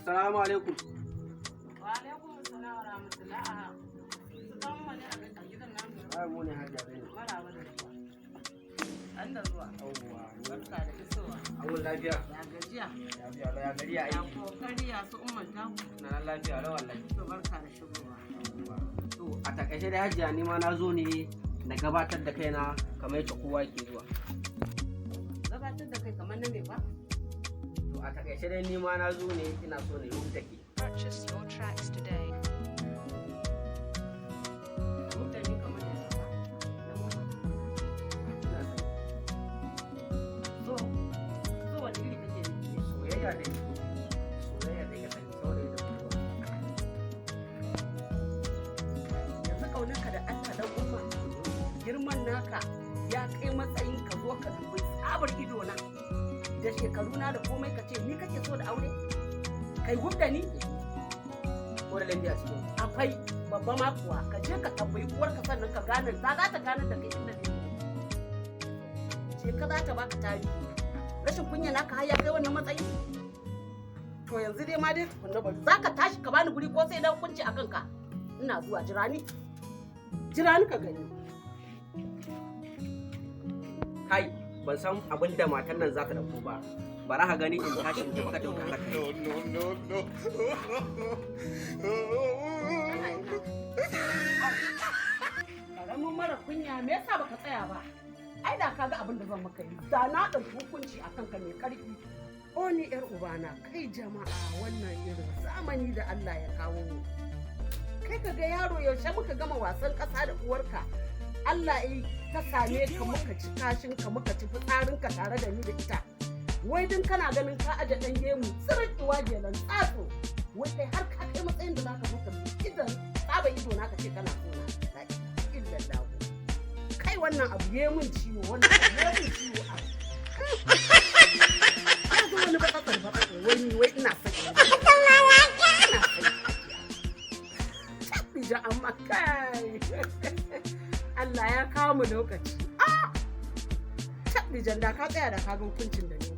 Assalamu alaikum. Wa alaikum assalam wa rahmatullah. Su dan wani a gidan namu. Ai mu ne Hajiya Zainab. Maraba da zuwa. An da zuwa. Yawwa. Barka da isowa. An wuni lafiya? Ya gajiya. Lafiya lau, ya gari, ya Ya aiki? kokari, ya su umman taku? Na nan lafiya lau wallahi. To, barka da shigowa. Yawwa. To, a takaice dai Hajiya, ni ma na zo ne na gabatar da kaina kamar yadda kowa ke zuwa. Gabatar da kai kamar na me ba? To, a takaice dai ni ma na zo ne ina so na yi da ke. Purchase your tracks today. Mutane kamar da ba. Dan umma. Ina son So, so wani iri kake nufi? Soyayya dai. Soyayya dai ka sani, saurayi da budurwa. Yanzu ƙaunarka da Allah, dan umma, girman naka ya kai matsayin ka zo ka dubi tsabar ido na da shekaruna da komai ka ce ni kake so da aure? Kai gub da ni? Ko da laifi a cikin? Akwai babba ma kuwa. Ka je ka tambayi uwarka, sannan ka gane za ta gane da kai inda ne ce ka za ta baka tarihi. Rashin kunya naka har ya kai wannan matsayi. To, yanzu dai ma dai tukunna bari za ka tashi ka bani guri ko sai dan hukunci a kanka. Ina zuwa, jira ni, jira ni ka gani. Kai, ban san abin da matan nan za ta dauko ba. Bara ka gani, in tashi in tafi ka dauka haka. No, no, no, no. Kana ina? Karamin mara kunya, me yasa baka tsaya ba? Ai da ka ga abin da zan maka yi. Da na ɗauki hukunci a kanka mai ƙarfi. O ni yar ubana, kai jama'a, wannan irin zamani da Allah ya kawo mu. Kai ka ga yaro, yaushe muka gama wasan ƙasa da uwarka? Allah ya ta same ka, muka ci kashin ka, muka ci fitsarin ka tare da ni da ita. Wai din kana ganin ka aje ɗan gemu tsirin gelan tsatso. Wai kai har ka kai matsayin da zaka zo ka idan tsaba ido na ka ce kana so na. La ilaha illallah. Kai, wannan abu ya mun ciwo, wannan abu ya mun ciwo a. Ya zo wani batsatsar batsatsar, wai ni wai ina son ina son. Tabbija, amma kai, Allah ya kawo mu lokaci. Ah! Tabbijan, da ka tsaya da ka ga hukuncin da ne.